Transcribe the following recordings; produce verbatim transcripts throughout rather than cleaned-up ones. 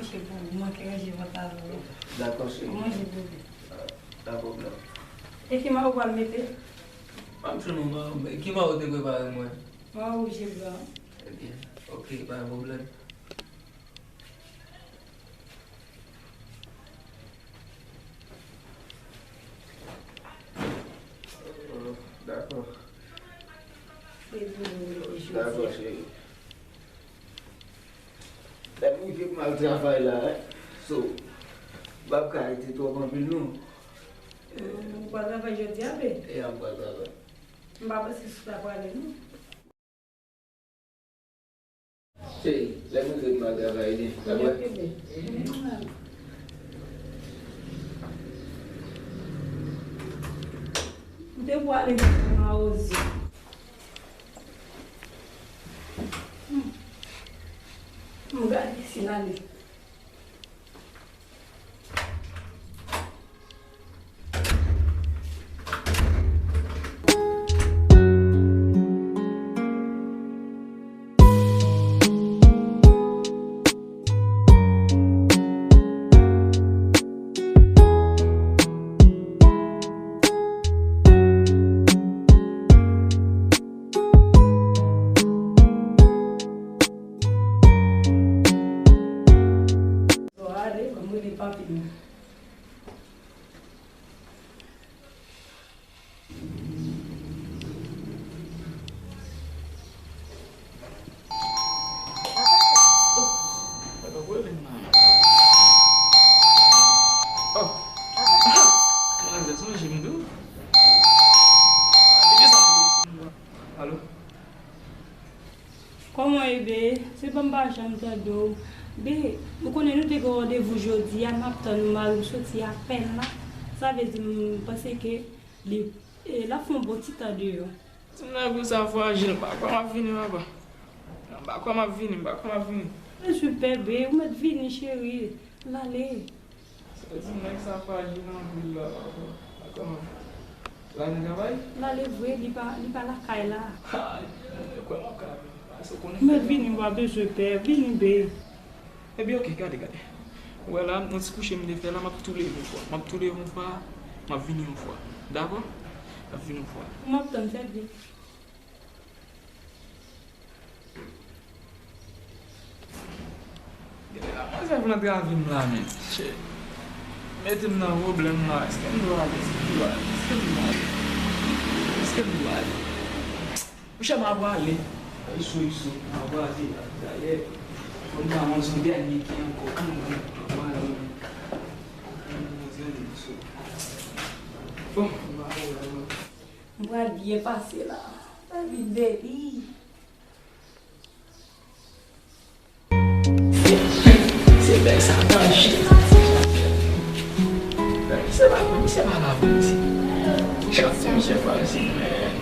Manje pou ou, manke ranje vant avè w. Dakò, cheri. Ou manje pou ou. Pa pwoblèm. E ki mayo w pral mete? M ap jwenn yon mayo, men ki mayo w te prepare mwen? Mayo wouj e blan. Ebyen, ok, pa gen pwoblèm. Dakò. Dakò, cheri. Lè m rive pou m al travay la, hein. So, m p ap ka rete twòp anpil, non. Ou pral travay jodi a, be? Ya, m pral travay. M pa panse si w ta prale, non. Cheri, lè m rive m al travay byen. Dakò? M te pwale nan mawozo. Hmm. M gade si l ale. Bon, ale, ban m rele papi m. Oh! Manzè sonje m tou. Alo? Kòman w ye, be? Se pa m pa janm tande w. Be, ou konnen nou te gen randevou jodi a, m ap tann ou, mari m soti apèn la. Sa vle di m panse ke li, e, l ap fè yon bon ti tan deyò. Ti nèg ou sa frajil, m pa kwè m ap vini, papa. M pa kwè m ap vini, m pa kwè m ap vini. Mwen sipè, be, ou mèt vini, cheri. L ale. Sa di nèg sa frajil anpil la, papa. Kòman? L al nan travay? L ale vre, li pa, li pa lakay la. Ha, kwè m ap ka vini. Pase w konnen. Mèt vini, m pa bezwen pè. Vini, be. Ebyen, oke, gade, gade. Ou wè la, yon ti kouche m te fè la, m ap tou leve yon fwa. M ap tou leve yon fwa, m ap vini yon fwa. Dakò? M ap vini yon fwa. M ap tann, fè vit. Gade la, manzè vle antre avè m la, men. Shit. Mete m nan pwoblèm la. Èske m dwe ale? Èske m dwe ale? Èske m dwe ale? Èske m dwe ale? Monchè, m ap prale. Iso, iso. M ap prale. Dayè, fò m ta manzon dènye ki ankò. Ann, ann, m ap prale. Bon, m ap prale. M pral byen pase la. David, baby. Se bèl sa, danje. Misye pa, misye pa la pou misye. Chak misye pa la, se mwen.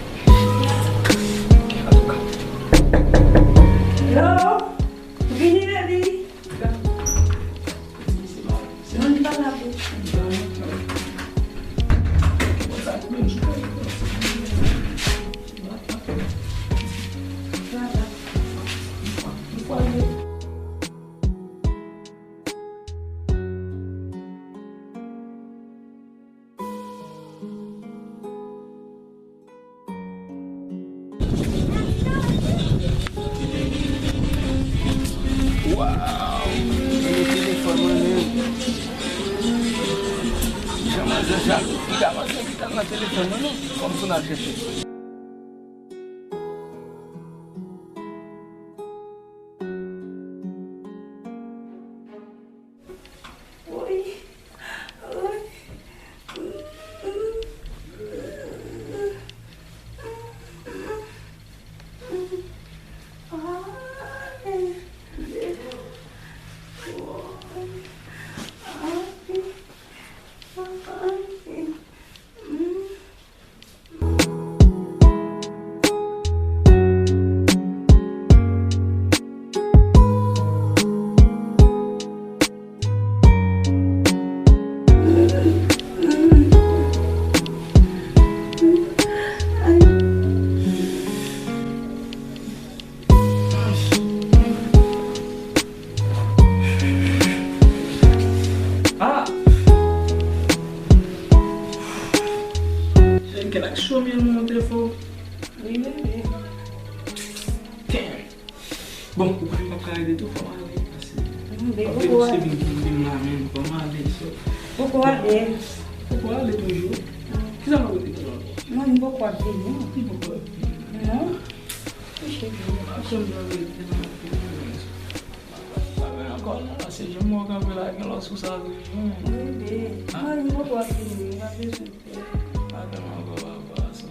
Hello? Vini, baby. Non, li pa la pou. Waw! Gade telefòn mwen menm. Jan manzè jalou. Gade manzè ki t al nan telefòn mwen non. Kòm si w nan chèche. Woy. Woy. Ou ka ede tou, fò m ale, paske m ap vin se vin, vin la menm, fò m ale, so. Poko ale. Poko ale toujou? Kisa m ap rete tou ankò? Non, m poko ap vini. Li poko ap vini? Non. Kouche byen. M ap janm nan rete nan ap vini. Pa vin ankò non, se janm wè w kanpe la gen lòs ou sa toujou. Bebe, mwen m poko ap vini, m pa bezwen pè. Pa vin ankò, papa, so.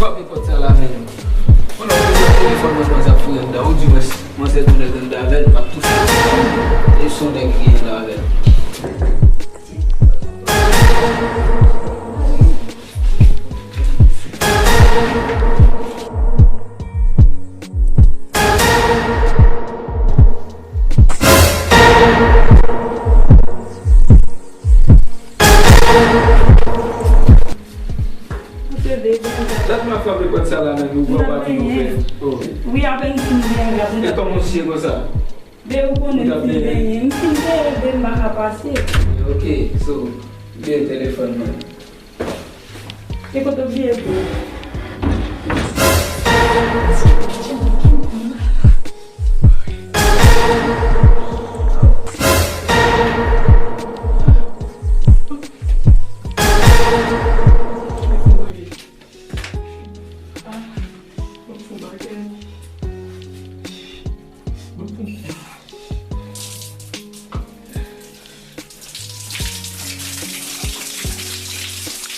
Frape pòt sa la menm. Konnen w pran telefòn mwen kòmanse ap fouye anndan, oudimwens manzè gon nèg anndan avè l, m ap touse. E se yon nèg ki anndan avè l. Sa t ma frape pòt sa la menm, ou pran pa vin ouvè. Oh. Wi, apèn fin byen la. E kòman w siye konsa? Be, ou konnen m fin benyen. M fin benyen, be, m pa ka pase. Ok, so, bliye telefòn mwen. E kote w bliye tou?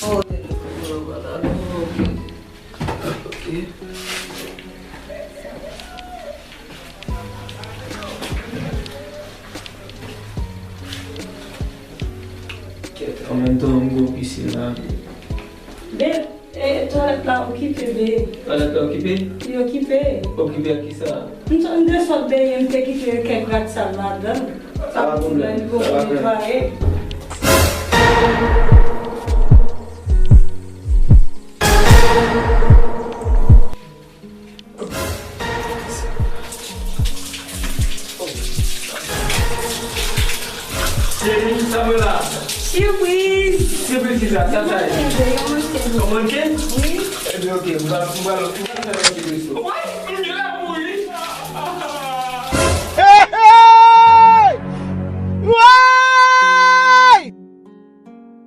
Oh, tèt mwen fè mal, ok. Ok. Kèt, an menm tan, m gon pisin la. Be, e, twalèt la okipe, be. Twalèt la okipe? Li okipe. Okipe ak kisa? M t-, m te sot benyen, m te kite kèk rad sal ladan. Sa pa pwoblèm, sa pa pwoblèm. Netwaye. Cheri, sa mwen la. Sipriz! Sipriz kisa? Sa sa ye? Yon manken. Yon manken? Wi. Ebyen, ok, m pral, m pral, m pral fè yon ti resto.